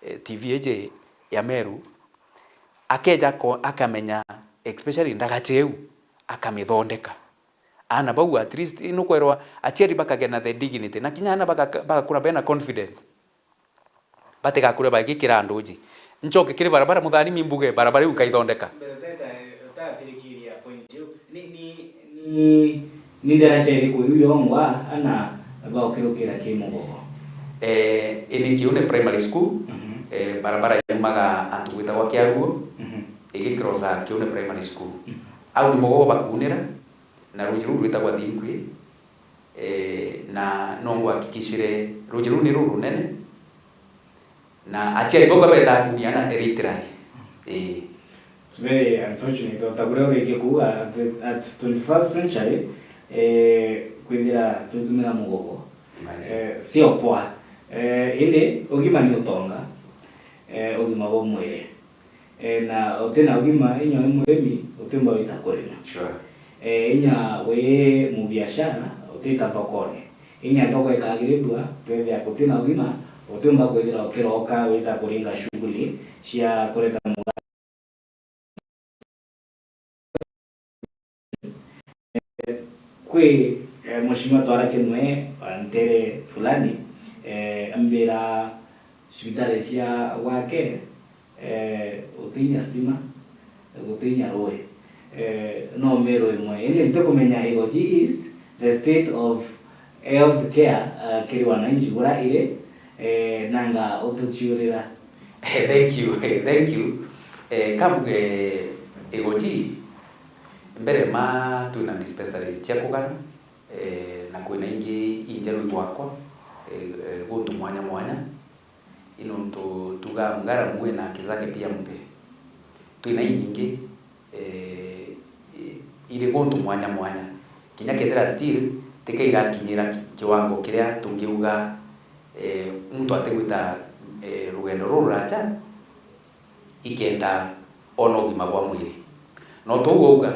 eh, T V iji ya Meru, akeja ko-, akamenya especially ndagacha iu, akamithondeka. Aana bau at least, nukwerwa aciari bakagea na the dignity, na kinya aana bagaka-, bagakura bena confidence. Batigakure bagikira andu uji. Ncoke kiri barabara, Mutharimi, mbuge, barabara iu nkaithondeka. Mbere uteta-, utatirikiria point iu. Ni, ni, ni, ni ndaraca iriku iu yongwa ana baukirukira ki mugogo? Eh, ini Kiune Primary School, mhm, eh, barabara yumaga antu gwitagwa Kiaruo, mhm, igikrosa Kiune Primary School. Mhm. Au ni mugogo bakunira, na ruji ruu rwitagwa Thinkwi, eh, na no ngwakikishire ruji ruu ni rurunene, na aciari bau babetaa kunia ana literally. Ii. It's very unfortunate, o ta buria urikie kuuga, at the, at twenty-first century, eh, kwithira tutumira mugogo. Imagine. Eh, sio poa. Eh, indi ugima ni utonga, eh, ugima bwa mwiri. Eh, na utina ugima, inya wi murimi, utiumba wita kurima. Sure. Eh, inya wi mubiashara, utita thokone. Inya thoko ikagirirua, twethia gutina ugima, utiumba kwithira ukiroka wita kuringa shughuli cia kureta muga-, kwi Eh, mheshimiwa twarakia nwe, wa ntere fulani, eh, ambira cibitari cia gwake, eh, gutinya stima, gutinya rui. Eh, no mero imwe. Indi ntikumenya Igoji East, the state of health care, eh, kiri wananchi bura iri, eh, nanga utuciurira. Eh, thank you, eh, thank you. Eh, kambuge Igoji, mbere ma twina dispensaries cia kugana, eh, na kwina ingi injeru igwakwa, eh, eh, guntu mwanya mwanya. Inontu tugaa Ngaramu ina Kizake pia mpe. Twina inyingi, eh, i-, iri guntu mwanya mwanya. Kinya kethira still, tika irakinyira ki-, kiwango kiria tungiuga, eh, muntu atigwita, eh, rugendo rururaja, ikenda ona ugima bwa mwiri. No tou wauga,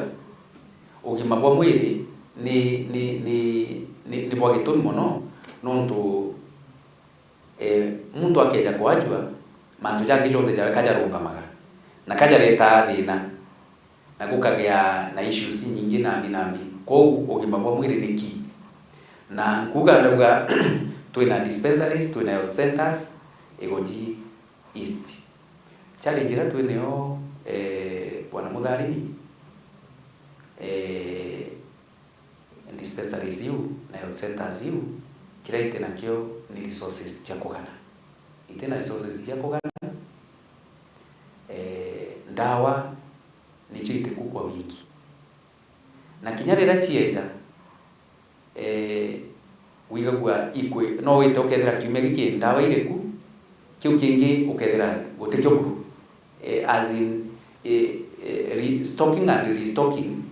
ugima bwa mwiri ni, ni, ni, ni, ni bwa gitumi mono, nontu, eh, muntu akeja kwajua, mantu jangi jonthe jawe kajarungamaga, na kajaretaa thina, na gukagia na issues inyingi nambi nambi. Kwou ugima bwa mwiri ni key. Na nkuga ndauga, twina dispensaries, twina health centers, Igoji East. Challenge iria twinayo, eh, Bwana Mutharimi, eh, dispensaries iu na health centers iu, kiria iti nakio ni resources cia kugana. Iti na resources cia kugana, eh, ndawa nicio itiku kwa wingi. Na kinya riria cieja, eh, wigagua ikwi-, no wite ukethira kiumia giki ndawa iri ku, kiu kingi ukethira gutikio buru. Eh, as in, eh, eh, restocking and restocking,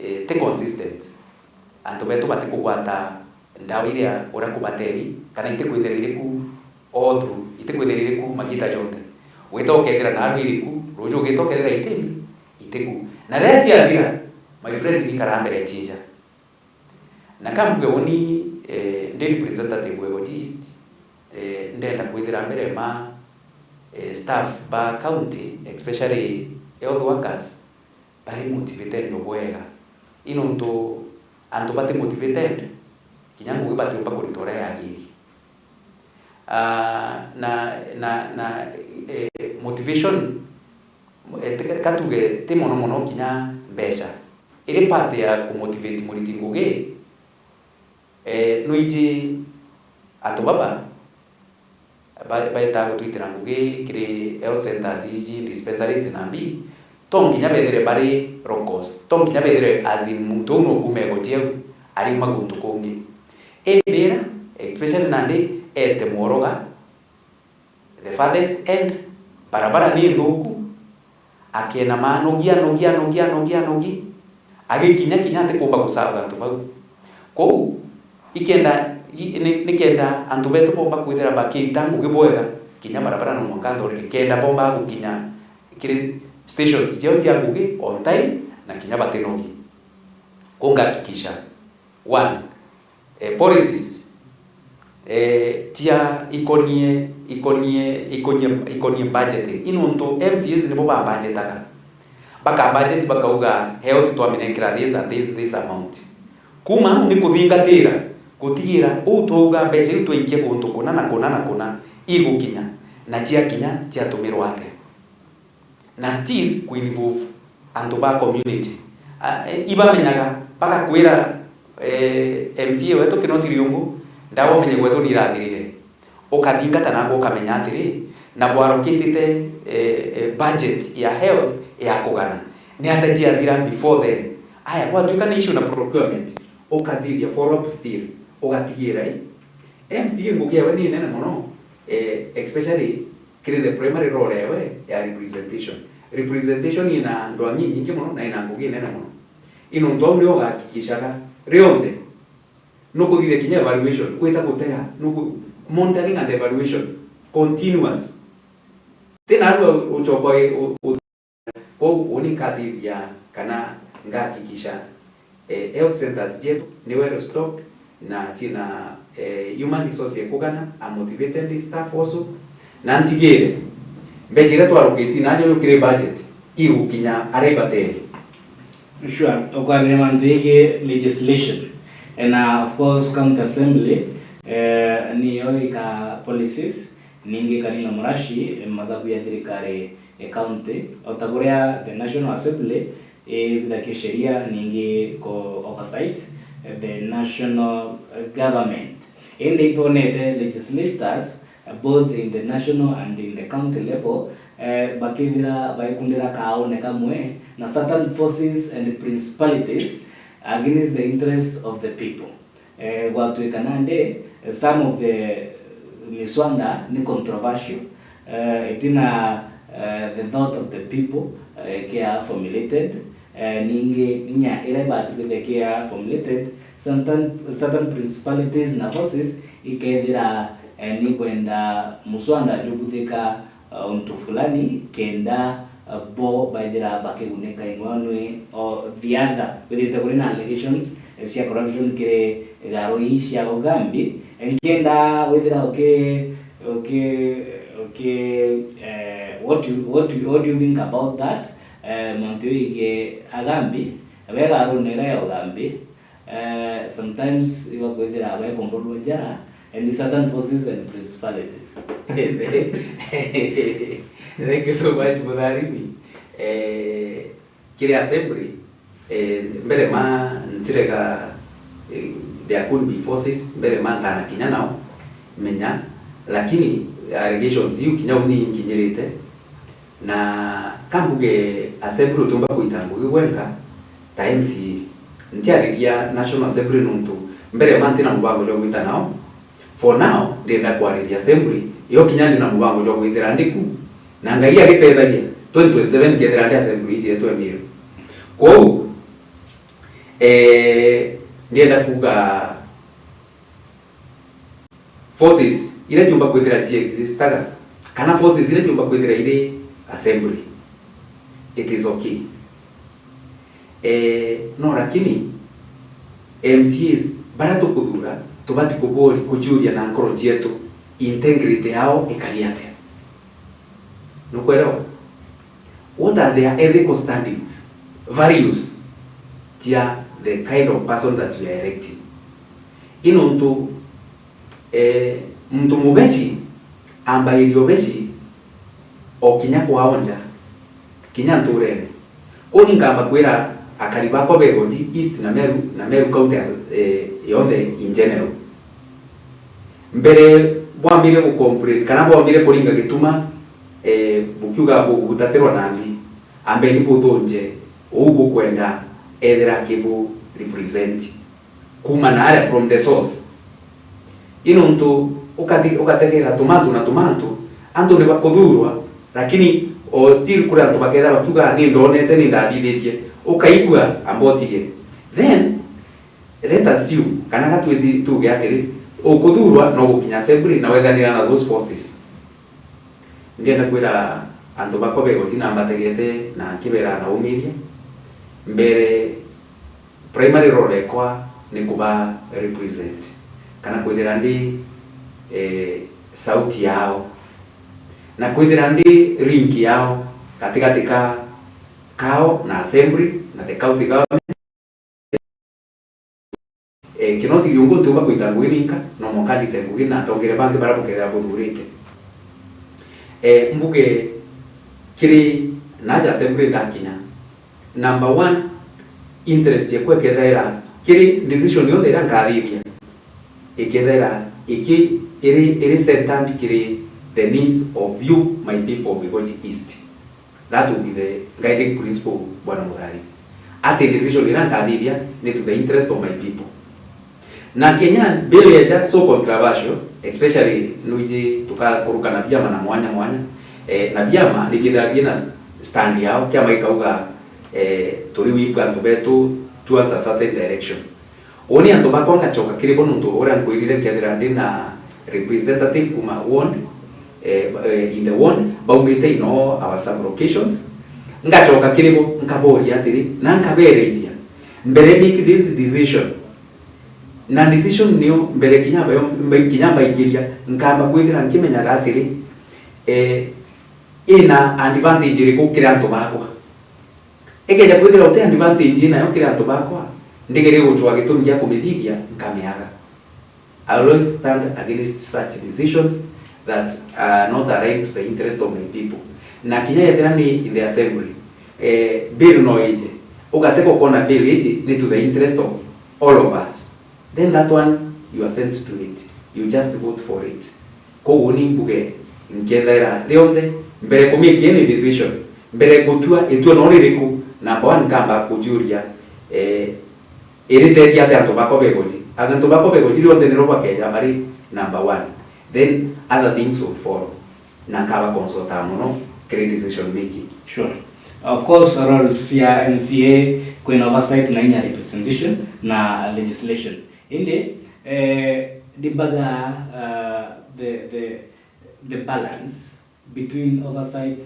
eh, ti consistent. Antu betu batikugwata ndawa iria uria kubateri, kana itikwithira iri ku all through, itikwithira iri ku magita jonthe. Ugita ukethira naarua iri ku, ruju ugita ukethira itiku, itiku. Na riria ciathira, my friend, ni karambere ciija. Na kambuge uni, eh, ndi representative wa Igoji East, eh, ndenda kwithira mbere ma, eh, staff ba county, especially health workers, bari motivated o bwega. I nontu antu bati motivated, kinya ngugi batiumba kurita uria yagiri. Ah, na, na, na, eh, motivation, eh, ti-, ka tuge ti mono mono kinya mbeca. Iri part ya kumotivate muriti ngugi, eh, nwiji antu baba ba-, baetaa gutwitira ngugi kiri health centers iji, dispensaries na mbi, to nkinya bethire bari locals, to nkinya bethire as in muntu uu no kuuma Igoji au, ariuma guntu kungi. Indi ira, especially nandi eete Mworoga, the farthest end, barabara ni nthuku, akeenama anogi, anogi, anogi, anogi, anogi, agikinya kinya atikumba guserve antu bau. Kwou, ikenda, i-, ni, nikenda antu betu bomba kwithira bakirita ngugi bwega, kinya barabara no mwanka nthondeke, kenda bomba gukinya kiri stations ciao cia ngugi on time na kinya batinogi. Kwou ngahakikisha, one, eh, policies, eh, cia ikonie, ikonie, ikonie, ikonie budgeting. I nontu M C As nibo babudgetaga. Bakabudget bakauga, health twaminenkera this and this, this amount. Kuuma au ni kuthingatira, gutigira uu twauga mbeca iu twaikia guntu kuna na kuna na kuna igukinya, na ciakinya ciatumirwa atia. Na still ku involve antu ba community. Ah, eh, ibamenyaga, bagakwira, eh, M C A wetu Kinoti Riungu, ndawa umenye gwetu ni irathirire. Ukathingata nagwe ukamenya atiri, na bwarokitite, eh, eh, budget ya health ya kugana, ni ata ciathira before then? Aya, gwatuika ni issue na procurement, ukathithia follow up still, ugatigira i, M C A ngugi yawe ni nene mono, eh, especially kiri the primary role yawe ya representation. Representation ina ndwang'i nyingi mono na ina ngugi nene mono. I nontu au nio ugahakikishaga rionthe nukuthithia kinya evaluation, gwita gutega, nuku-, monitoring and evaluation, continuous. Ti narua ucoka u-, u-, Kwou uni nkathithia kana ngahakikisha, eh, health centers cietu ni well stocked na cina, eh, human resource ekugana, a motivated staff also, na ntigire mbeca iria twarukitie nacio kiri budget igukinya aria ibateri. Sure, ukwarire mantu yegii legislation. Na of course, County Assembly, eh, niyo ika policies, ningi ikarina muraci, eh, mathabu ya thirikari, eh, county, o ta buria the National Assembly, eh, ibithagia sheria, ningi ko oversight, eh, the national, eh, government. Indi itwonete legislators, eh, both in the national and in the county level, eh, bakithira baikundira kaone kamwe na certain forces and principalities against the interests of the people. Eh, gwatuika nandi, eh, some of the miswanda ni controversial. Eh, itina, eh, the thought of the people, eh, kia formulated, eh, ningi inya iria ibati kwithia kia formulated, certain, certain principalities na forces ikethira, eh, ni kwenda muswanda jubuthika, uh, untu fulani, kenda, uh, bo baithira bakigunika in one way or the other. Kwithirite kuri na allegations, eh, cia corruption kiri igaro ii cia Ugambi. Nkenda withira uki-, uki-, uki-, eh, what you, what you, what do you think about that? Eh, mantu yigii Agambi, be igarune iria ya Ugambi, eh, sometimes ibakwithira bekomborwa njara, and Satan forces and principalities. Thank you so much, Mutharimi. Eh, kiri assembly, eh, mbere ma ntirega, eh, there could be forces, mbere ma nkana kinya nao, menya, lakini allegations iu kinya uni nkinyirite, na ka mbuge assembly utiumba kuita ngugi gwenka ta M C A. Ntiariria National Assembly nuntu mbere ma ntina mubango jwa gwita nao. For now, ndienda kwariria assembly, yo kinya ndi na mubango jwa gwithira ndi ku. Na Ngai agitethagia, twenty twenty-seven nkethira ndi assembly iji yetu ya Meru. Kwou, eh, ndienda kuga forces iria ciumba kwithira ci existaga, kana forces iria ciumba kwithira iri assembly, it is okay. Eh, no, lakini M C As baria tukuthura, tubati kubori kujuria na nkoro cietu, integrity yao ikari atia. Nukwelewa? What are their ethical standings, values cia the kind of person that we are electing? Inontu, eh, muntu mubeci ambairia ubeci o kinya kwaonja, kinya nturene. Kuu ni nkamba kwira akari bakwa ba Igoji East na Meru, na Meru County as, eh, yonthe in general. Mbere bwambire gu complain, kana bwambire kuringa gituma, eh, bukiuga bugutatirwa nambi, ambeni buthunje uu bukwenda ethira akibu represent kuuma naaria from the source. Inontu ukati-, ugategera tumantu na tumantu, antu ni bakuthurwa, lakini o still kuri antu bakethira bakiuga, "Ni ndonete, ni ndathithitie." Ukaigua, amba utige. Then, let us assume, kana ga twithi-, tuge atiri, ukuthurwa no gukinya assembly na wethanira na those forces. Ndienda kwira antu bakwa ba Igoji na mbategete na nkibera na umiria, mbere primary role ekwa ni kuba represent, kana kwithira ndi, eh, sauti yao, na kwithira ndi link yao gatigati ka, kao na assembly na the county government. Eh, Kinoti Giungu ntiumba kwita ngugi ninka, no mwanka ndite ngugi na atongeria bangi baria bukethira buthurite. Eh, mbuge kiri naja assembly ndakinya, number one, interest yekwa ikethaira kiri decision yonthe iria nkathithia, ikethaira iki iri, iri centered kiri the needs of you, my people of Igoji East. That will be the guiding principle, Bwana Muthari. Ati decision iria nkathithia ni to the interest of my people. Na Kenya, bill yeja so controversial, especially nuiji tukakuruka na biama na mwanya mwanya. Eh, na biama ni biithira biina stand yao, kiama gikauga, eh, turi whip antu betu towards a certain direction. Uuni antu bakwa ngacoka kiri bo nontu uria nkwirire nkethira ndi na representative kuma ward, eh, eh, in the ward, baumite in all our sub-locations. Ngacoka kiri bo, nkaboria atiri, na nkabereithia, mbere make this decision. Na decision niyo mbere kinya bayo, mba-, kinya mbaikiria, nkamba kwithira nkimenyaga atiri, eh, ina advantage iriku kiri antu bakwa. Ikeja kwithira uti advantage inayo kiri antu bakwa, ndigere gucwa gitumi gia kumithithia, nkamiaga. I always stand against such decisions that are not aligned to the interest of my people. Na kinya yethira ni in the assembly, eh, bill no ije, ugatega ukona bill iji ni to the interest of all of us, then that one, you are sent to it. You just vote for it. Koguo ni mbuge, nkethaira rionthe, mbere kumake any decision, mbere gutua itua no ririku, number one, nkamba kujuria, eh, iriteethia atia antu bakwa begoji? Antu bakwa begoji rionthe niro bakeja bari number one. Then other things will follow. Na nkaba consulta mono kiri decision making. Sure. Of course, roles cia M C A kwina oversight na inya representation na legislation. Indi, eh, ndimbaga, uh, the, the, the balance between oversight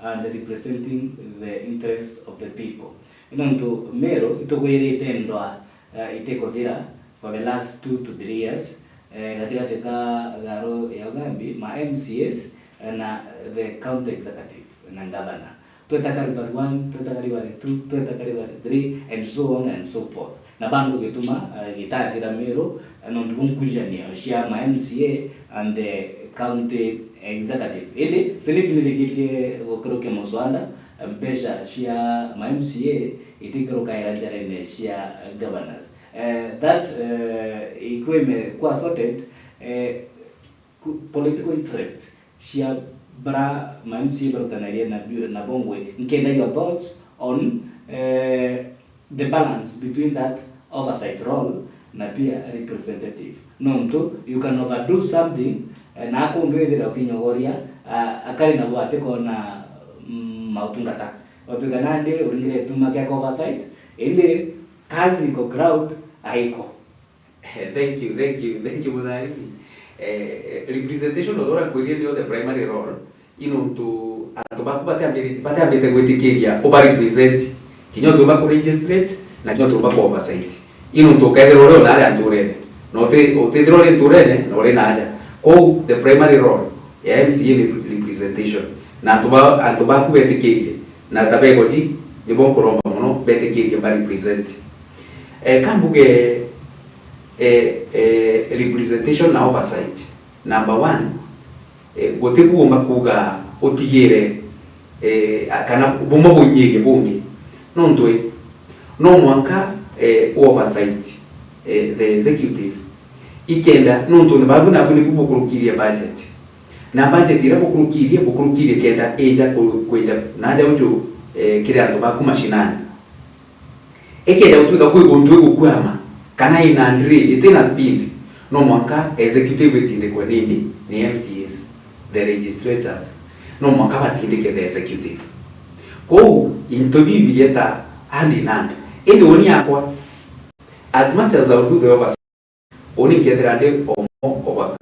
and representing the interests of the people. Nontu Meru itugwirite ndwaa, eh, itikuthira for the last two to three years, eh, gatigati ka garo ya Ugambi, ma M C As, eh, na the county executive na governor. Tweta ka river one, tweta ka river two, tweta ka river three, and so on and so forth. Na bandu gituma, eh, gitathira Meru, eh, nontu bwa nkujania cia ma M C A and the county executive. Indi Senate nirikitie gukurukia muswada, eh, mbeca cia ma M C A itikurukaira njarene cia governors. Eh, that, eh, equipment kwa sorted, eh, ku-, political interest cia bara ma M C A barutanagia na bu-, na bongwe. Nkenda your thoughts on, eh, the balance between that oversight role na pia representative. Nontu you can overdo something, eh, na akungi withira ukinyogoria, ah, akari nabo atikona, mm, mautungata. Otwika nandi uringire tuma kia oversight, indi kazi iko crowd aiko. Eh, thank you, thank you, thank you, Muthari. Eh, eh, representation, uria urakwirie, nio the primary role. Inontu antu baku batiambiri-, batiambite gwitikiria uba represent. Kinya utumba ku legislate, na kinya utumba ku oversight. Inontu ukethirwa uri o naria nturene. Na uti-, utithirwa uri nturene, na uri naja. Kou the primary role ya M C A ni representation. Na antu ba-, antu baku betikirie. Na ta begoji, nibo nkuromba mono betikirie ba represent. Eh, kambuge, eh, eh, representation na oversight. Number one, eh, guti bugomba kuuga utigire, eh, kana bumwe bunyirie bungi. Nontu i, no mwanka, eh, u oversight, eh, the executive. Ikenda, nontu ni babu nabu nibu bukurukirie budget. Na budget iria bukurukirie, bukurukirie kenda ija ku-, kwija naja uju, eh, kiri antu baku mashinani. Ikeja gutwika kwi guntu igukwama, kana ina ndiri, itina speed, no mwanka executive itindikwe nini? Ni M C As, the legislators. No mwanka batindike the executive. Kou, into biu bigieta hand in hand. Indi uni yakwa, as much as I will do the oversight, uni nkethira ndi omo oba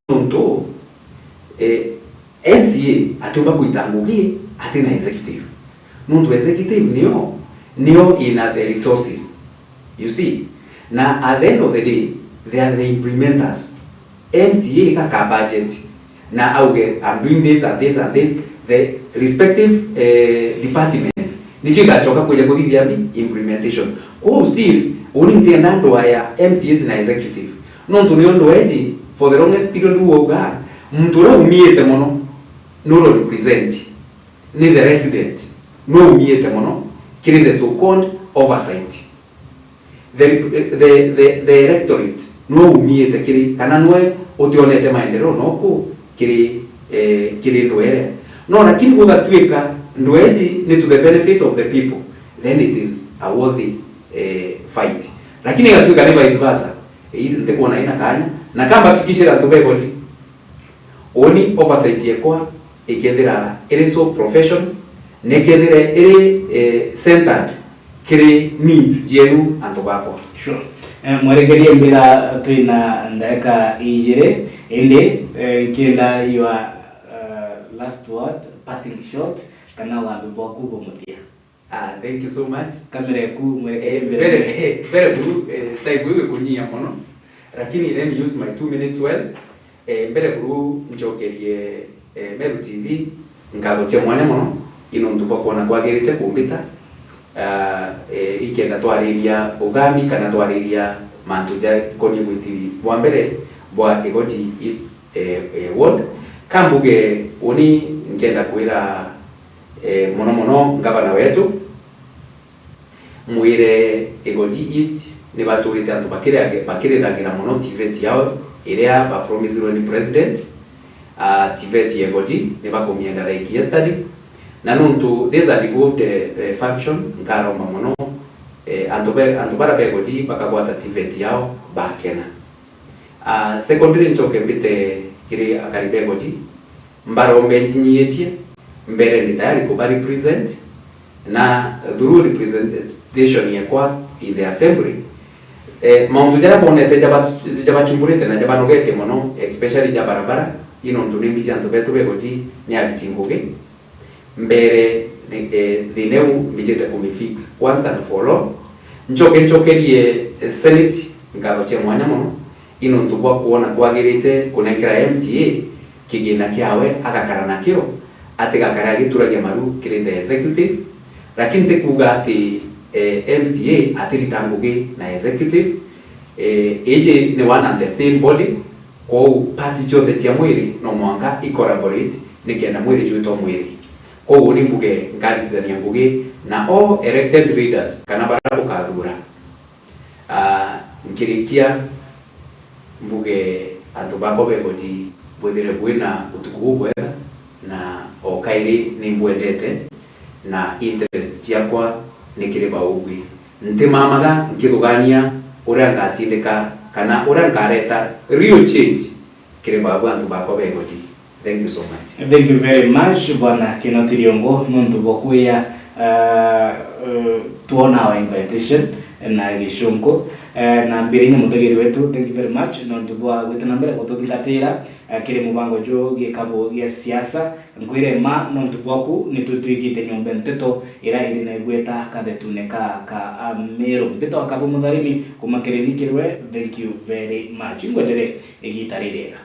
Nontu, eh, M C A atiumba kwita ngugi ati na executive. Nontu executive nio, nio ina the resources. You see? Na at the end of the day, they are the implementers. M C A gaka budget, na auge, "I'm doing this and this and this," the respective, eh, departments nicio igacoka kwija kuthithia mbi implementation. Kwou still, uni ntienda ndwaa ya M C As na executive. Nontu nio ndwaa iji, for the longest period, wauga, muntu uria umiite mono, nuria represent, ni the resident, nuria umiite mono kiri the so-called oversight. The, the, the, the electorate, nwe umiite kiri, kana nwe utionete maendeleo noku kiri, eh, kiri ndwaa iria. No, lakini gugatuika ndwaa iji ni to the benefit of the people, then it is a worthy, eh, fight. Lakini igatuika ni vice versa, eh, ntikwona ina kanya, na kamba hakikishira antu beboji. Uni oversight yekwa ikethira iri so profession, na ikethira iri, eh, centered kiri needs cienu antu bakwa. Sure. Eh, mwerekerie mbira twina ndagika ijiri, indi, eh, nkienda your, eh, last word, parting shot, kana wambi bwaku bwa muthia. Ah, thank you so much. Kamera eku, mwelekee. Eh, mbere, mbere, mbere buru, eh, time iu ikunyia mono. Lakini let me use my two minutes well. Eh, mbere buru ncokerie, eh, Meru T V nkatho cia mwanya mono, i nontu bwa kwona kwagirite kumbita. Ah, eh, ikenda twariria ugambi kana twariria mantu jakonie gwitiri bwa mbere bwa Igoji East, eh, eh, Ward. Ka mbuge uni nkenda kwira, eh, mono mono ngavana wetu, mwire Igoji East ni baturite antu bakirage-, bakiriragira mono TVET yao iria bapromisirwe ni president. Ah, TVET ya Igoji ni bakumienda like yesterday. Na nontu this a devolved, eh, eh, function, nkaromba mono, eh, antu be, antu bara begoji bakagwata TVET yao bakena. Ah, secondly, nchoke mbite kiri akari begoji, mbarombe njinyiitie, mbere ndi tayari kuba represent, na through representation yakwa in the assembly, eh, mauntu jaria bonete jaba-, jabachumburite na jabanogetie mono, especially ja barabara, i nontu ni mbiji antu betu begoji ni ariti ngugi. Mbere, eh, thina iu mbijite kumifix once and for all. Nchoke nchokerie, eh, Senate nkatho cia mwanya mono, i nontu bwa kwona kwagirite kunenkera MCA kigina kiawe agakara nakio, atigakare agituragia maru kiri the executive. Lakini ti kuuga ati, eh, MCA atirita ngugi na executive. Eh, iji ni one and the same body. Kwou parts cionthe cia mwiri no mwanka i collaborate nikenda mwiri jwitwa mwiri. Kwou ni mbuge nkaritithania ngugi na all elected leaders kana baria bukathura. Ah, nkirikia mbuge antu bakwa begoji bwithire bwina utuku bubwega, na o kairi ni mbwendete na interest ciakwa ni kiri baugwi. Ntimamaga nkithugania uria ngatindika kana uria nkareta real change kiri babu antu bakwa begoji. Thank you so much. Thank you very much, Bwana Kinoti Riongo, nontu bwa kwia, uh, uh, twona our invitation na gicunku. Uh, na mbirinya mutegeri wetu, thank you very much, nontu bwa gwita na mbere gututhingatira, uh, kiri mubango juu gikabu gia siasa. Nkwire ma, nontu bwaku, ni tutwikite nyombe nteto ira iri na igweta kathetune ka, ka Ameru. Mbitwa Kabu Mutharimi, kuma Kirimi Kirwe, thank you very much. Ingwendere igita ririega.